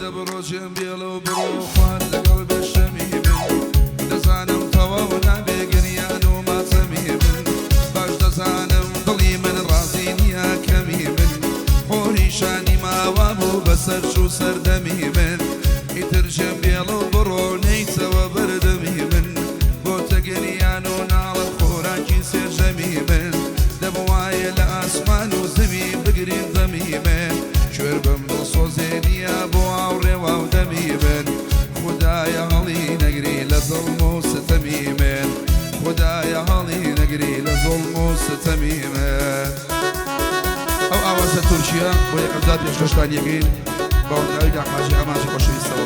دەبڕۆ جێم بێڵە و بڕۆ خوات لەگەڵ بێ شەمی من. دەزانم تەواو نابێ گریان و ماتەمی من. باش دەزانم دڵی من ڕازی نییە کەمی من. خۆریشانی ماوا بوو بەسەر چوو سەردەمی من. ئیتر جێم بێڵە و بڕۆ نەیتەوە بەردەمی من. بۆتە گریان و ناڵە خۆراکی سێژەمی من. دەبوایە لە ئاسمان و زەوی بگرین دەمی من. کوێر بم دڵسۆزێ نییە بۆ هاوڕێوا و دەمی من. خودایە هەڵی نەگری لە زوڵم و ستەمی من. خودایە هەڵی نەگری لە زوڵم و ستەمی من. ئەو ئاوازە تورکیە بۆ یەکەم جار پێشکەشتان یەکەین بە هۆنراوی کاک حاجی ئامانجی خۆشەویستەوە.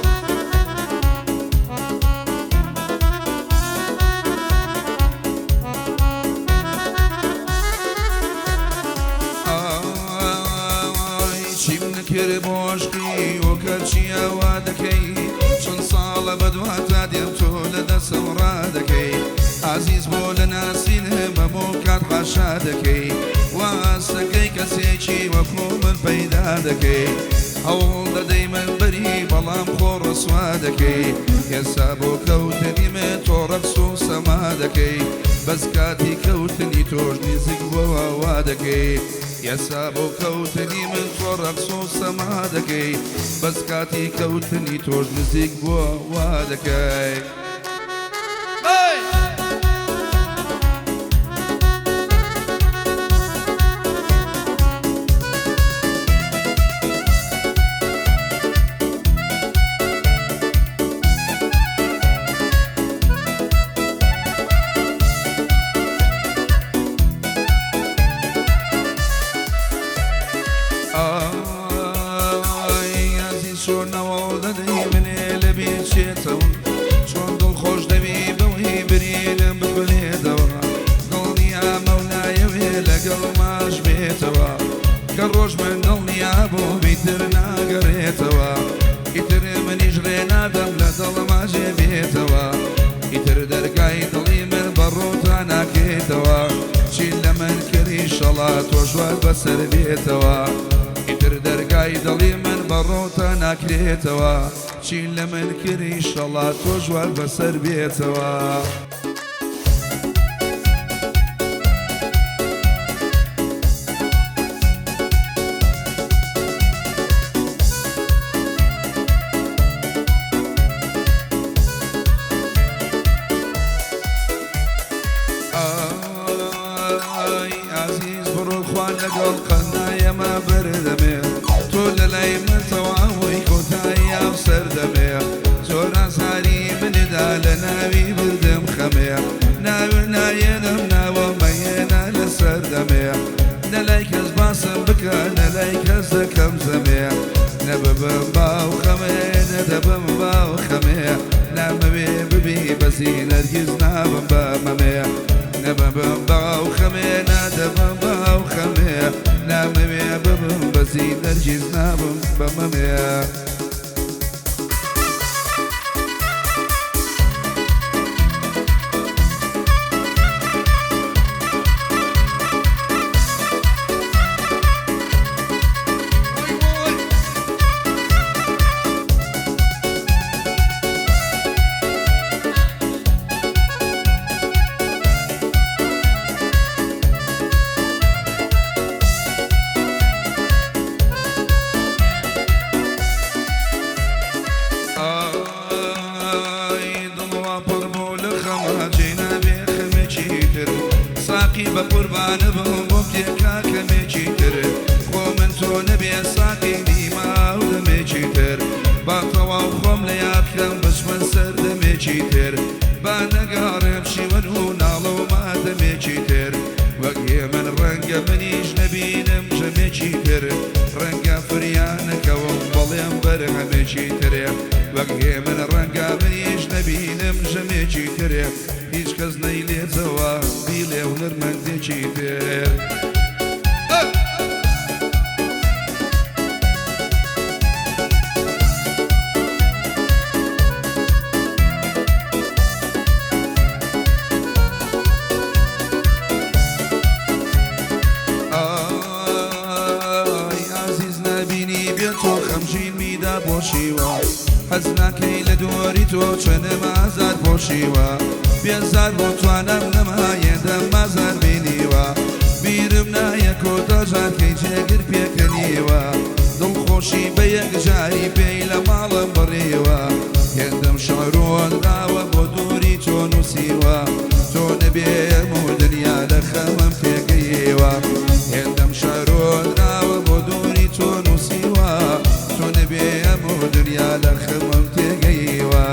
ئای چیم نەکرد بۆ عەشقی و کەچیە وا دەکەی. چەند ساڵە بەدواتا دێم تۆ لە دەستم ڕادەکەی. ئازیز بۆ لە ناسینم هەموو کات حاشا دەکەی. وا ئاستەکەی کەسێکی وەکو من پەیدا دەکەی. هەوڵ دەدەی من بەری بەڵام خۆ ڕسوا دەکەی. ئێستا بۆ کەوتنی من تۆ ڕەقس و سەما دەکەی. بەس کاتی کەوتنی تۆش نزیک بۆوە وا دەکەی. ئێستا بۆ کەوتنی من تۆ ڕەقس و سەما دەکەی. بەس کاتی کەوتنی تۆش نزیک بۆ وا دەکەی. ئای ئازیز چۆن نەوەڵ دەدەی منێ لە بیر چێتەوە. چۆن دڵخۆش دەبی بەوەی برینم بکولێتەوە. دڵنیا مەولایەوێ لەگەڵ ماش بێتەوە. کە ڕۆژ من دڵنیا بوو ئیتر ناگەڕێتەوە. ئیتر منیش ڕێ نادەم لە دڵما جێ بێتەوە. ئیتر دەرگای دڵی من بە ڕووتا ناکەیتەوە. چی لە من کردی شەڵا تۆش وات بەسەر بێتەوە. ئیتر دەرگای دڵی من بە ڕووتا ناکرێتەوە. چی لە من کردی شەڵا تۆش وات بەسەر بێتەوە. ئای ئازیز بڕۆ خوا لەگەڵ قەنایەمە بەردەمێ. تۆ لەلای من تەواوی کۆتایی ئەو سەردەمێ. زۆر ئازاری مندا لە ناوی بردم خەمێ. ناوە نایەنم ناوە مەیەنە لە سەردەمێ. نە لای کەس باسم بکە نە لای کەس دەکەم زەمێ. نە ببم باو خەمێ نە دەبم باو خەمێ. نامەوێ ببی بەزی نەرگیز نابم بە مەمێ. نە ببم باو خەمێ نە دەبم باو خەمێ. نامەوێ ببم بەزی نەرگیز نابم بە مەمێ. ئای دڵ وا پڕ بوو لە خەما جێ نابێ خەمێکی تر. ساقی بە قوربانە بم بۆم تێکا کەمێکی تر. خۆ من تۆ نەبێ ساقی نیما و دەمێکی تر. با تەواو خۆم لە یاد کەم بچمە سەر دەمێکی تر. با نەگەڕێم شیوەن و ناڵە و ماتەمێکی تر. وەک هێمن ڕەنگە منیش نەبینم ژەمێکی تر. ڕەنگە فریا نەکەوم بەڵێم بەرهەمێکی ترێ. وەک هێمن ڕەنگە منیش نەبینم ژەمێکی ترێ. هیچ کەس نەیلێتەوە بیڵێ هونەرمەندێکی تر. ئای ئازیز نبینی بێ تۆ خەمگین میدا بۆ پۆشیوە حەز ناکەی لە دووری تۆ چەنم ئازار پۆشیوە بێزار بۆ توانم نەما هێندەم ئازار بینیوە بیرم نایە کۆتا جارکەی جێگر پێکەنیوە دڵخۆشی بە یەکجاری پێی لە ماڵم بڕیوە هێندەم شعرۆن داوە بۆ دووری تۆ نووسیوە تۆ نەبێم و دنیا لە خەمم تێگەیەوە هێندەم شعرۆن داوە بۆ دووری تۆ نووسیوە تۆ نەبێم و دنیا لە خەمم تێگەیەوە.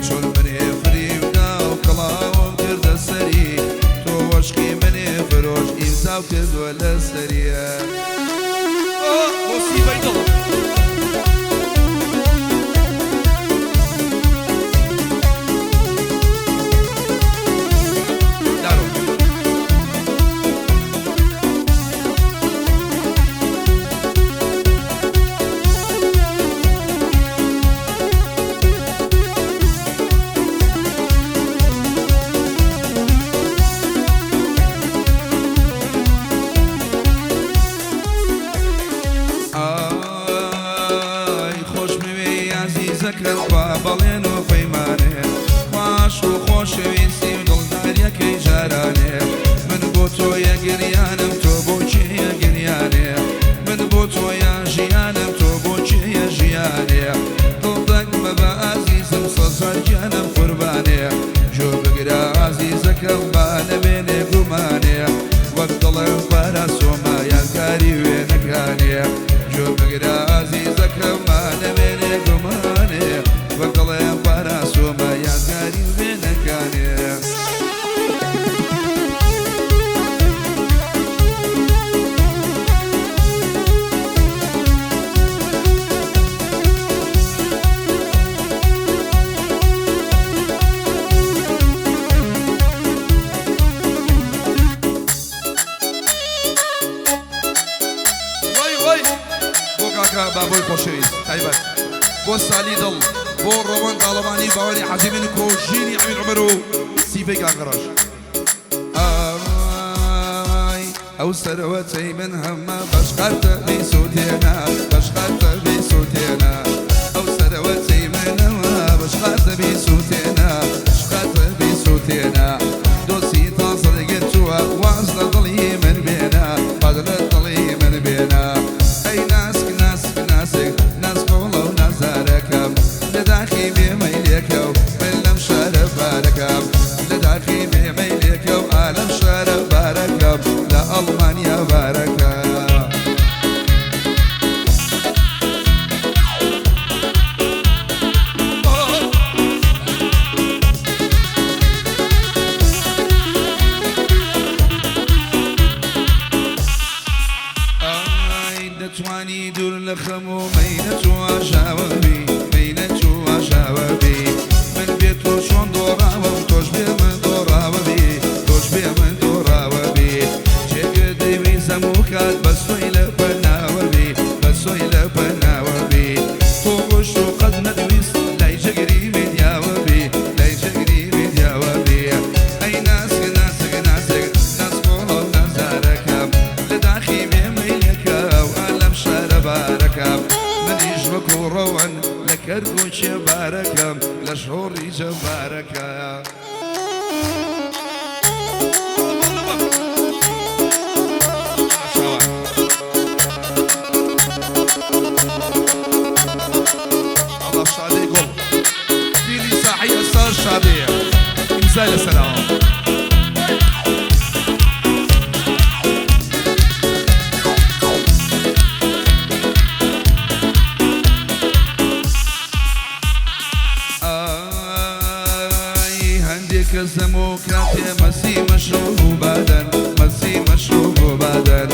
چۆن منێ فریو دا و کڵاو چووە لەسەریە. مصیبەی دڵم. دارۆ. ئای خۆشمەوێی ئازیزەکەم خوا بەڵێن و پەیمانێ، باش و خۆشەویستی و دڵداریەکەی جارانێ. من بۆ تۆیە گریانم، تۆ بۆ کێیە گریانێ؟ من بۆ تۆیە ژیانم، تۆ بۆ کێیە ژیانێ؟ دڵدەنگ مەبە ئازیزم، سەزار گیانم قوربانێ. گوێ بگرە ئازیزەکەم با نەمێنێ گومانێ، وەک دڵم پاراسۆمە یادگاری وێنەکانێ. گوێ بگرە ئازیزەکەم با نەمێنێ گومانێ، وەک دڵم پاراسۆمە یادگاری وێنەکانێ. وەی وەی بۆ کاکە بابۆی خۆشەویست، تایبەت بۆ سالی دڵ، بۆ ڕۆوەن داڵەوانی باوەری حەجی من کۆژینی عەمید عومەر و سیفەی کاکەڕەش. ئای ئەو سەرەوەتەی من هەمە بەشقەرتە بیسووتێنە، بەشقەرتە بیسووتێنە. ئەو سەرەوەتەی منەوە بەشقەرتە بیسووتێنە، بەشقەرتە بیسووتێنە. دۆستی تازە دەگرتووە واز لە دڵی من بێنە، واز لە دڵی من بێنە. ئەی ناسک ناسک ناسک ناسکۆڵە و نازارەکەم، لە داخی بێمەیلێکە و من لەم شارە بارەکەم، لە داخی بێمەیلێکە و ئالەم شارە بارەکەم، لە ئەڵمانیا بارەکەم. ئای دەتوانی دوور لە خەم و مەینەت و ئاژاوە بی، مەینەت و ئاژاوە بی. من بێ تۆ چۆن دۆڕاوم، تۆش بێ من دۆڕاوە بی، تۆش بێ من دۆڕاوە بی. جێگە دەیویزەم و کات بەس تۆی لە پەناوە بی، بەس تۆی لە پەناوە بی. تۆ ڕۆشت و قەت نەدەویست لای جگری میدیاوە بی، لای جگری میدیاوە بی. ئەی ناسک ناسک ناسک ناسکۆڵە و نازارەکەم، لە داخی بێمەیلەکە و ئالەم شارە بارەکەم. منیش وەکو ڕەوەن لە کەرکووکێ بارەکەم، لە شۆڕی جەبارەکە. ئەڵا شادەی گوڵ فیلی ساحی ئەسار شادەیە ئیمزای لەسەرەوە. ئای هەندێک کەسەم و کاتێ مەسی مەشروب و بادەن، مەسی مەشروب و بادەن.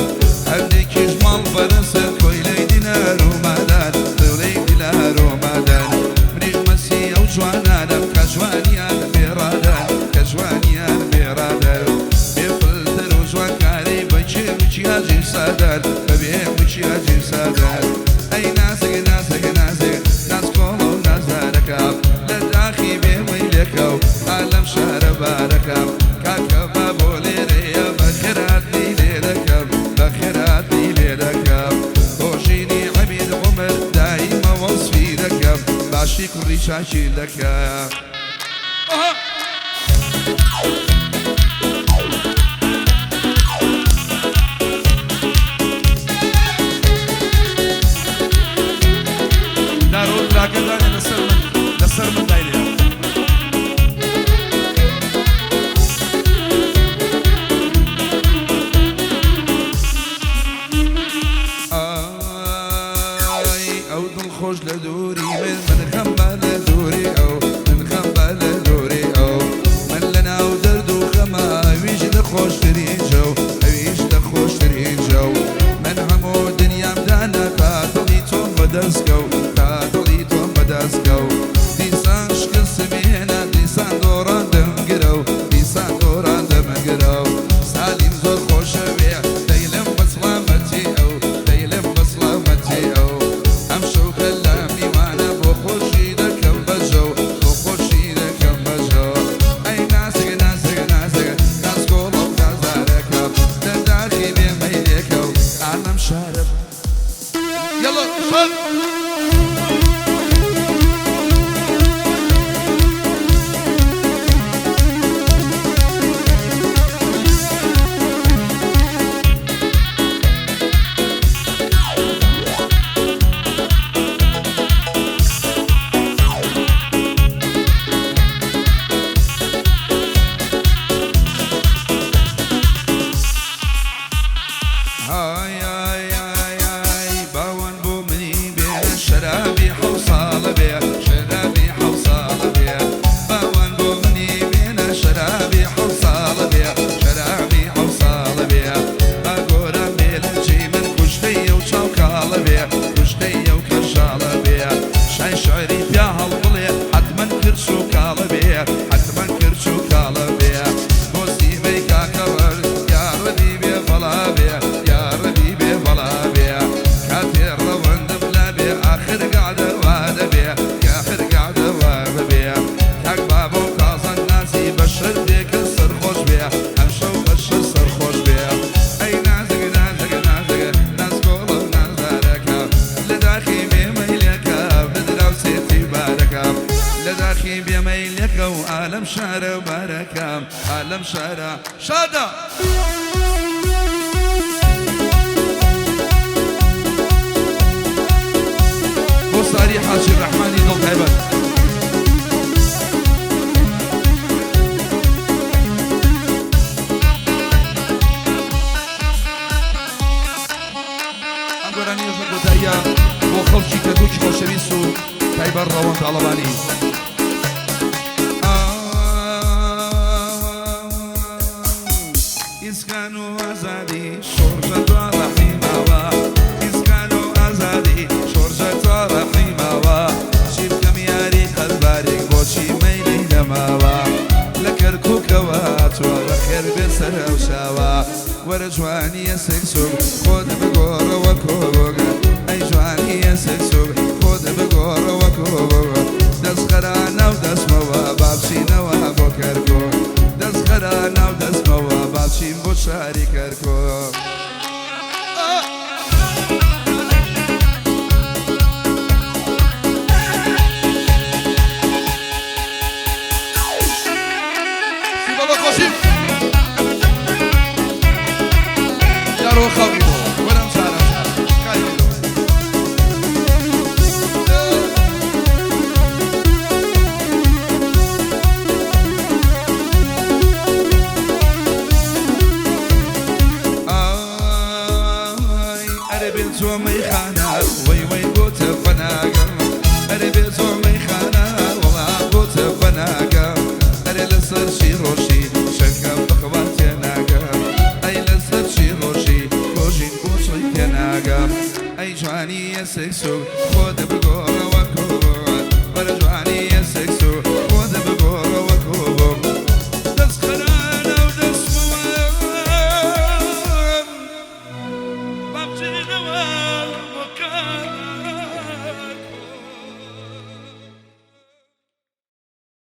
هەندێکیش ماڵ بەرەسە کۆیلەی دینار و مادەن، کۆیلەی دینار و مادەن. منیش مەسی ئەو جوانانم کە جوانیان بێڕادەن، کە جوانیان بێڕادەن. بێ فلتەر و جوانکاری بەکێ مکیاجی سادەن، بەبێ مکیاجی سادەن. ئەی ناسک ناسک ناسک ناسکۆڵە و نازارەکەم، لە داخی بێمەیلێکە و ئالەم شارە بارەکەم. کاکە بابۆ لێرەیە بەخێرهاتنی لێ دەکەم، بەخێرهاتنی لێ دەکەم. خۆشینی عەمید عومەر دایمە وەسفی دەکەم، باشی کوڕی چاکی دەکەم. دارۆ تراکە دانێ لەسەر من، لەسەر من داینێ. ئای ئەو دڵخۆش لە دووری من، من خەمبە لە دووری ئەو، من خەمبە لە دووری ئەو. من لە ناو دەرد و یا هەڵبڵێ حەتمەن کرچ و کاڵە بێ حەتمەن کرچ و کاڵە بێ بۆ سیمەی کاکە ڕەش یاڕەبی بێ بەڵا بێ یاڕەبی بێ بەڵا بێ کاتێ ڕەوەندم لابێ ئاخر گەعدە وا دەبێ ئاخر گەعدە وا ببێ کاک بابە و کازان نازی بە شەرتێکە سەرخۆش بێ ئەمشەو بەشەر سەرخۆش بێ ئەی نازک نازک نازک نازکۆڵە و نازدارەکە لە داخی بێ مەیلەکە لە دراوسێتی بارەکە لە داخی بێ مەیلەکە و ئالەم شارە بارەکە ئالەم شارە شادە. بۆ ساری حاجی ڕەحمانی دڵ تایبەت. ئەم گۆرانیەش لە کۆتاییە بۆ خەڵکی کەرکوکی خۆشەویست و تایبەت ڕەوەند تاڵەبانی. ئیسکان و ئازادی شۆڕشە تا ڕەحیماوە ئیسکان و ئازادی شۆڕشە تا ڕەحیماوە چی بکەم یاری قەلبارێک بۆچی مەیلی نەماوە لە کەرکوکەوە هاتووە بەخێر بێ سەرەوشاوە وەرە جوانیە سکسوک خۆت بگۆڕەوە کۆک ئەی جوانیە سکسوک خۆت بگۆڕەوە.